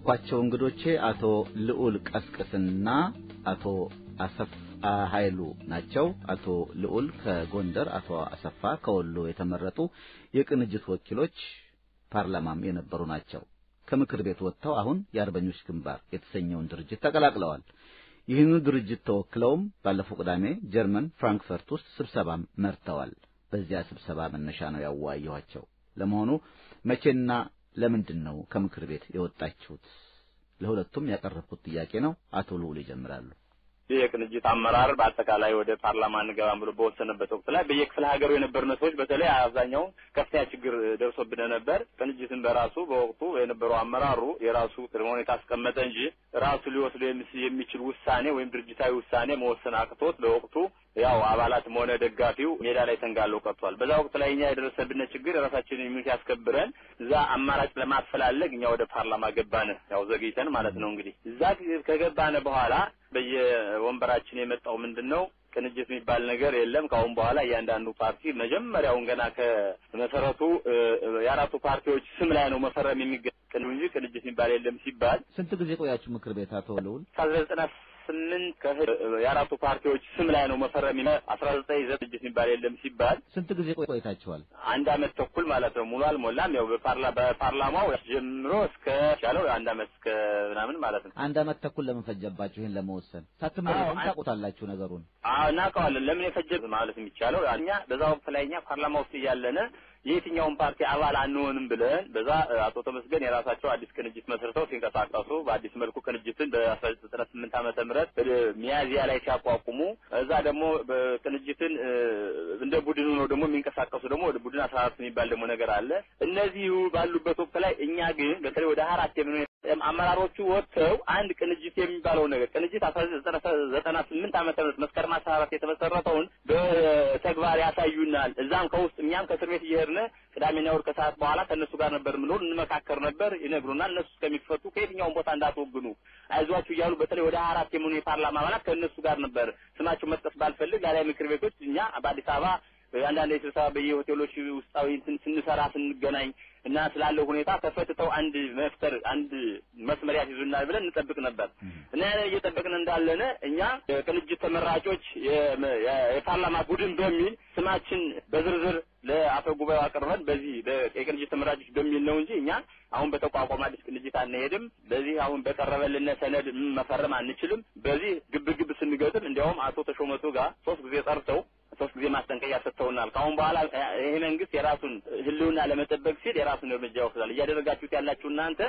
ያነጋገርኳቸው እንግዶቼ አቶ ልዑል ቀስቅስና አቶ አሰፋ ኃይሉ ናቸው። አቶ ልዑል ከጎንደር፣ አቶ አሰፋ ከወሎ የተመረጡ የቅንጅት ወኪሎች ፓርላማም የነበሩ ናቸው። ከምክር ቤት ወጥተው አሁን የአርበኞች ግንባር የተሰኘውን ድርጅት ተቀላቅለዋል። ይህንኑ ድርጅት ተወክለውም ባለፈው ቅዳሜ ጀርመን ፍራንክፈርት ውስጥ ስብሰባም መርተዋል። በዚያ ስብሰባ መነሻ ነው ያወያየኋቸው። ለመሆኑ መቼና ለምንድን ነው ከምክር ቤት የወጣችሁት? ለሁለቱም ያቀረብኩት ጥያቄ ነው። አቶ ልዑል ይጀምራሉ። የቅንጅት አመራር በአጠቃላይ ወደ ፓርላማ እንገባም ብሎ በወሰነበት ወቅት ላይ በየክፍለ ሀገሩ የነበርን ሰዎች በተለይ አብዛኛው ከፍተኛ ችግር ደርሶብን ነበር። ቅንጅትን በራሱ በወቅቱ የነበረው አመራሩ የራሱ ቅድመ ሁኔታ አስቀመጠ እንጂ ራሱ ሊወስድ የሚችል ውሳኔ ወይም ድርጅታዊ ውሳኔ መወሰን አቅቶት በወቅቱ ያው አባላትም ሆነ ደጋፊው ሜዳ ላይ ተንጋሎ ቀርቷል። በዛ ወቅት ላይ እኛ የደረሰብን ችግር የራሳችንን immunity አስከብረን እዛ አማራጭ ለማፈላለግ እኛ ወደ ፓርላማ ገባን። ያው ዘግይተን ማለት ነው። እንግዲህ እዛ ከገባን በኋላ በየወንበራችን የመጣው ምንድነው? ቅንጅት የሚባል ነገር የለም። ካሁን በኋላ እያንዳንዱ ፓርቲ መጀመሪያውን ገና ከመሰረቱ የአራቱ ፓርቲዎች ስም ላይ ነው መፈረም የሚገባው እንጂ ቅንጅት የሚባል የለም ሲባል። ስንት ጊዜ ቆያችሁ ምክር ቤት አቶ ልዑል? 1998 የአራቱ ፓርቲዎች ስም ላይ ነው መፈረም 19 ቅንጅት የሚባል የለም ሲባል። ስንት ጊዜ ቆይታችኋል? አንድ አመት ተኩል ማለት ነው። ሙሉ አልሞላም። ያው በፓርላማው ጀምሮ እስከ ያለው አንድ አመት እስከ ምናምን ማለት ነው። አንድ አመት ተኩል ለምን ፈጀባችሁ ይሄን ለመወሰን? ሳትመረጡ ታውቁታላችሁ ነገሩን? አዎ እናውቀዋለን። ለምን የፈጀ ማለት የሚቻለው እኛ በዛ ወቅት ላይ እኛ ፓርላማ ውስጥ እያለን የትኛውን ፓርቲ አባል አንሆንም ብለን በዛ አቶ ተመስገን የራሳቸው አዲስ ቅንጅት መስርተው ሲንቀሳቀሱ በአዲስ መልኩ ቅንጅትን በ1998 ዓመተ ምህረት ሚያዝያ ላይ ሲያቋቁሙ እዛ ደግሞ ቅንጅትን እንደ ቡድኑ ነው ደግሞ የሚንቀሳቀሱ ደግሞ ወደ ቡድን 14 የሚባል ደግሞ ነገር አለ። እነዚህ ባሉበት ወቅት ላይ እኛ ግን በተለይ ወደ 4 የሚሆኑ አመራሮቹ ወጥተው አንድ ቅንጅት የሚባለው ነገር ቅንጅት 1998 ዓመተ ምህረት መስከረም 14 የተመሰረተውን በተግባር ያሳዩናል። እዛም ከውስጥ እኛም ከእስር ቤት እየሄድን ቅዳሜና እሑድ ከሰዓት በኋላ ከነሱ ጋር ነበር የምንውል፣ እንመካከር ነበር፣ ይነግሩናል። እነሱ እስከሚፈቱ ከየትኛውም ቦታ እንዳትወግኑ አይዟችሁ እያሉ በተለይ ወደ 4 የሚሆኑ የፓርላማ አባላት ከነሱ ጋር ነበር። ስማቸው መጥቀስ ባልፈልግ ላላይ ምክር ቤቶች እኛ በአዲስ አበባ አንዳንድ የስብሰባ በየሆቴሎች ውስጣዊ እንትን ስንሰራ ስንገናኝ እና ስላለው ሁኔታ ተፈትተው አንድ መፍተር አንድ መስመር ያስይዙናል ብለን እንጠብቅ ነበር። እና እየጠበቅን እንዳለን እኛ የቅንጅት ተመራጮች የፓርላማ ቡድን በሚል ስማችን በዝርዝር ለአፈ ጉባኤው አቅርበን በዚህ የቅንጅት ተመራጮች በሚል ነው እንጂ እኛ አሁን በተቋቋመ አዲስ ቅንጅት አንሄድም። በዚህ አሁን በቀረበልን ሰነድ መፈረም አንችልም። በዚህ ግብግብ ስንገጥም እንዲያውም አቶ ተሾመቱ ጋር 3 ጊዜ ጠርተው 3 ጊዜ ማስጠንቀቂያ ሰጥተውናል። ካሁን በኋላ ይሄ መንግስት የራሱን ህልውና ለመጠበቅ ሲል የራሱን እርምጃ ይወስዳል። እያደረጋችሁት ያላችሁ እናንተ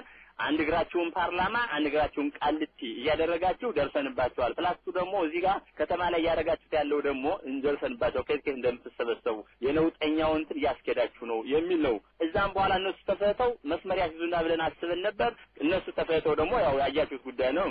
አንድ እግራችሁን ፓርላማ አንድ እግራችሁን ቃልቲ እያደረጋችሁ ደርሰንባችኋል። ፕላስቱ ደግሞ እዚህ ጋር ከተማ ላይ እያደረጋችሁት ያለው ደግሞ እንደርሰንባቸው ከየት ከየት እንደምትሰበሰቡ የነውጠኛውን እንትን እያስኬዳችሁ ነው የሚል ነው። እዛም በኋላ እነሱ ተፈተው መስመር ያስይዙና ብለን አስበን ነበር። እነሱ ተፈተው ደግሞ ያው ያያችሁት ጉዳይ ነው።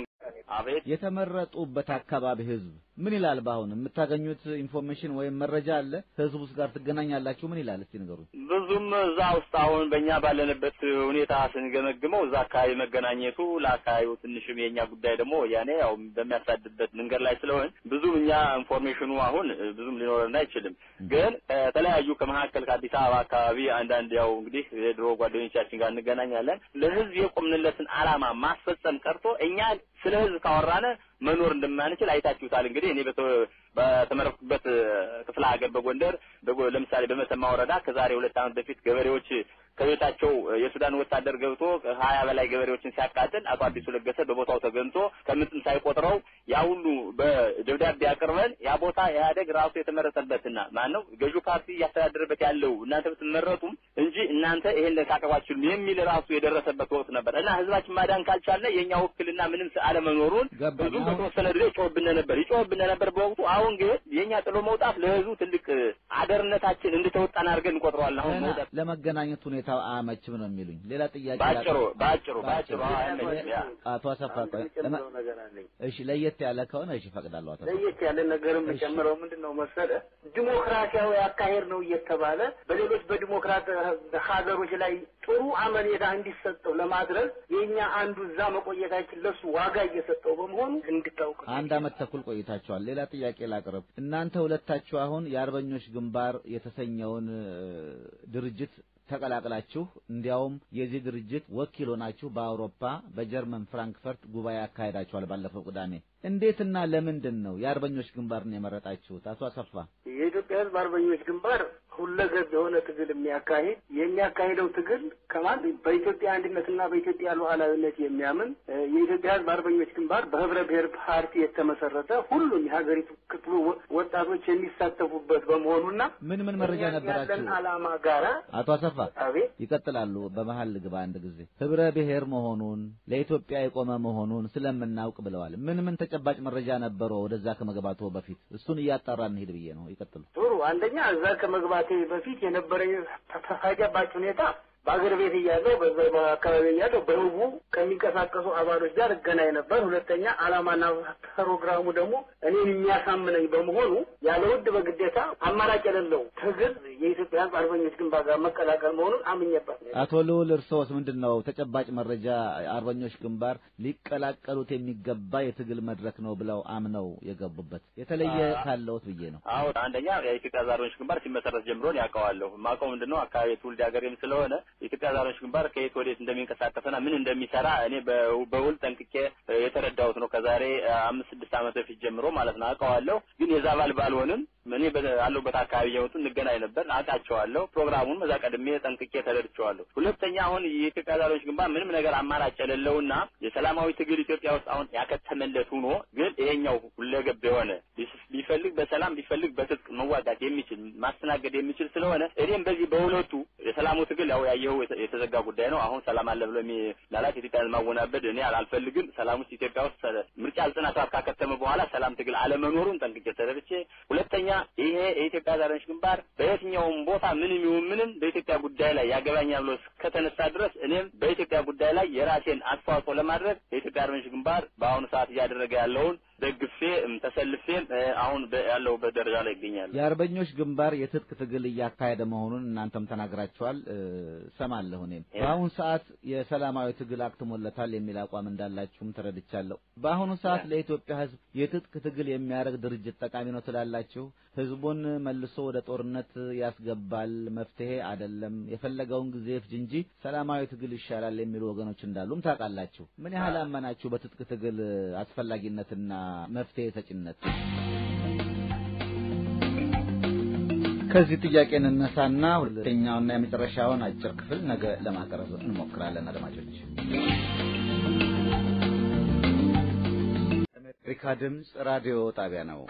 አቤት የተመረጡበት አካባቢ ህዝብ ምን ይላል? ባሁን የምታገኙት information ወይም መረጃ አለ? ህዝቡስ ጋር ትገናኛላችሁ? ምን ይላል? እስቲ ንገሩኝ። ብዙም እዛ ውስጥ አሁን በእኛ ባለንበት ሁኔታ ስንገመግመው እዛ አካባቢ መገናኘቱ ለአካባቢው ትንሽም የኛ ጉዳይ ደግሞ ያኔ ያው በሚያሳድበት መንገድ ላይ ስለሆነ ብዙም እኛ information ኑ አሁን ብዙም ሊኖረን አይችልም። ግን ከተለያዩ ከመካከል ከአዲስ አበባ አካባቢ አንዳንድ ያው እንግዲህ የድሮ ጓደኞቻችን ጋር እንገናኛለን። ለህዝብ የቆምንለትን አላማ ማስፈጸም ቀርቶ እኛ ስለ ህዝብ ካወራነ መኖር እንደማንችል አይታችሁታል። እንግዲህ እኔ በተመረጥኩበት ክፍለ ሀገር በጎንደር ለምሳሌ በመተማ ወረዳ ከዛሬ 2 ዓመት በፊት ገበሬዎች ከቤታቸው የሱዳን ወታደር ገብቶ 20 በላይ ገበሬዎችን ሲያቃጥል አቶ አዲሱ ለገሰ በቦታው ተገኝቶ ከምጥም ሳይቆጥረው ያ ሁሉ በደብዳቤ አቅርበን ያ ቦታ ኢህአዴግ ራሱ የተመረጠበትና ማነው ገዢው ፓርቲ እያስተዳደረበት ያለው እናንተ ብትመረጡም እንጂ እናንተ ይሄን ለታቀባችሁ የሚል ራሱ የደረሰበት ወቅት ነበር። እና ህዝባችን ማዳን ካልቻለ የኛ ውክልና ምንም አለመኖሩን ብዙ በተወሰነ ደረጃ ይጮህብን ነበር በወቅቱ። አሁን ግን የኛ ጥሎ መውጣት ለህዝቡ ትልቅ አደርነታችን እንድተወጣን አድርገን እንቆጥረዋለን። አሁን መውጣት ለመገናኘት ሁኔታ አመችም ነው የሚሉኝ። ሌላ ጥያቄ ባጭሩ አቶ አሰፋ እሺ፣ ለየት ያለ ከሆነ እሺ ፈቅዳለሁ። አቶ ለየት ያለ ነገርም ጨምረው ምንድነው መሰለህ ዲሞክራሲያዊ አካሄድ ነው እየተባለ በሌሎች በዲሞክራት ሀገሮች ላይ ጥሩ አመኔታ እንዲሰጠው ለማድረግ የኛ አንዱ እዛ መቆየታችን ለሱ ዋጋ እየሰጠው በመሆኑ እንድታውቅ። አንድ አመት ተኩል ቆይታችኋል። ሌላ ጥያቄ ላቅርብ። እናንተ ሁለታችሁ አሁን የአርበኞች ግንባር የተሰኘውን ድርጅት ተቀላቅላችሁ እንዲያውም የዚህ ድርጅት ወኪል ሆናችሁ በአውሮፓ በጀርመን ፍራንክፈርት ጉባኤ አካሄዳችኋል ባለፈው ቅዳሜ። እንዴትና ለምንድን ነው የአርበኞች ግንባርን የመረጣችሁት? አቶ አሰፋ። የኢትዮጵያ ሕዝብ አርበኞች ግንባር ሁለገብ የሆነ ትግል የሚያካሂደው ትግል ከማን በኢትዮጵያ አንድነትና በኢትዮጵያ ሉዓላዊነት የሚያምን፣ የኢትዮጵያ ሕዝብ አርበኞች ግንባር በህብረ ብሔር ፓርቲ የተመሰረተ፣ ሁሉም የሀገሪቱ ክፍሉ ወጣቶች የሚሳተፉበት በመሆኑና ምን ምን መረጃ ነበራችሁ? ያለን ዓላማ ጋራ አቶ አሰፋ አቤት። ይቀጥላሉ። በመሀል ልግባ አንድ ጊዜ። ህብረ ብሔር መሆኑን፣ ለኢትዮጵያ የቆመ መሆኑን ስለምናውቅ ብለዋል። ምን ምን ተጨባጭ መረጃ ነበረው ወደዛ ከመግባቱ በፊት? እሱን እያጣራ እንሂድ ብዬ ነው። ይቀጥሉ። ጥሩ። አንደኛ እዛ ከመግባቴ በፊት የነበረኝ ተጨባጭ ሁኔታ በአገር ቤት እያለሁ፣ በዛ በአካባቢ እያለሁ በህቡ ከሚንቀሳቀሱ አባሎች ጋር እገናኝ ነበር። ሁለተኛ ዓላማና ፕሮግራሙ ደግሞ እኔን የሚያሳምነኝ በመሆኑ ያለ ውድ በግዴታ አማራጭ የሌለው ትግል የኢትዮጵያ ሕዝብ አርበኞች ግንባር ጋር መቀላቀል መሆኑን አምኜበት ነው። አቶ ልዑል፣ እርስዎስ ምንድን ነው ተጨባጭ መረጃ አርበኞች ግንባር ሊቀላቀሉት የሚገባ የትግል መድረክ ነው ብለው አምነው የገቡበት የተለየ ካለዎት ብዬ ነው። አዎ፣ አንደኛ የኢትዮጵያ ሕዝብ አርበኞች ግንባር ሲመሰረት ጀምሮ እኔ አውቀዋለሁ። የማውቀው ምንድን ነው አካባቢ ትውልድ ሀገሬም ስለሆነ የኢትዮጵያ ሕዝብ አርበኞች ግንባር ከየት ወዴት እንደሚንቀሳቀስና ምን እንደሚሰራ እኔ በውል ጠንቅቄ የተረዳሁት ነው። ከዛሬ 5-6 ዓመት በፊት ጀምሮ ማለት ነው አውቀዋለሁ። ግን የዛ አባል ባልሆንም እኔ ያለሁበት አካባቢ እየመጡ እንገናኝ ነበር፣ አውቃቸዋለሁ። ፕሮግራሙን እዛ ቀድሜ ጠንቅቄ ተረድቼዋለሁ። ሁለተኛ አሁን የኢትዮጵያ ሕዝብ አርበኞች ግንባር ምንም ነገር አማራጭ የሌለውና የሰላማዊ ትግል ኢትዮጵያ ውስጥ አሁን ያከተመለት ሆኖ ግን ይሄኛው ሁለገብ የሆነ፣ ቢፈልግ በሰላም ቢፈልግ በትጥቅ መዋጋት የሚችል፣ ማስተናገድ የሚችል ስለሆነ እኔም በዚህ በሁለቱ የሰላሙ ትግል ያው ያየኸው የተዘጋ ጉዳይ ነው። አሁን ሰላም አለ ብሎ ምናልባት ኢትዮጵያን ማወናበድ እኔ አልፈልግም። ሰላም ውስጥ ኢትዮጵያ ውስጥ ምርጫ 97 ካከተመ በኋላ ሰላም ትግል አለመኖሩን ጠንቅቄ ተረድቼ፣ ሁለተኛ ይሄ የኢትዮጵያ ሕዝብ አርበኞች ግንባር በየትኛውም ቦታ ምንም ይሁን ምንም በኢትዮጵያ ጉዳይ ላይ ያገባኛል ብሎ እስከተነሳ ድረስ እኔም በኢትዮጵያ ጉዳይ ላይ የራሴን አስተዋጽኦ ለማድረግ የኢትዮጵያ አርበኞች ግንባር በአሁኑ ሰዓት እያደረገ ያለውን ደግፌ ተሰልፌም አሁን ያለሁበት ደረጃ ላይ ይገኛል። የአርበኞች ግንባር የትጥቅ ትግል እያካሄደ መሆኑን እናንተም ተናግራችኋል፣ ሰማለሁ። እኔም በአሁኑ ሰዓት የሰላማዊ ትግል አክትሞለታል የሚል አቋም እንዳላችሁም ተረድቻለሁ። በአሁኑ ሰዓት ለኢትዮጵያ ሕዝብ የትጥቅ ትግል የሚያደርግ ድርጅት ጠቃሚ ነው ትላላችሁ? ህዝቡን መልሶ ወደ ጦርነት ያስገባል፣ መፍትሄ አይደለም፣ የፈለገውን ጊዜ ፍጅ እንጂ ሰላማዊ ትግል ይሻላል የሚሉ ወገኖች እንዳሉም ታውቃላችሁ። ምን ያህል አመናችሁ በትጥቅ ትግል አስፈላጊነትና መፍትሄ ሰጭነት? ከዚህ ጥያቄ እንነሳና ሁለተኛውና የመጨረሻውን አጭር ክፍል ነገ ለማቅረብ እንሞክራለን። አድማጮች፣ አሜሪካ ድምፅ ራዲዮ ጣቢያ ነው።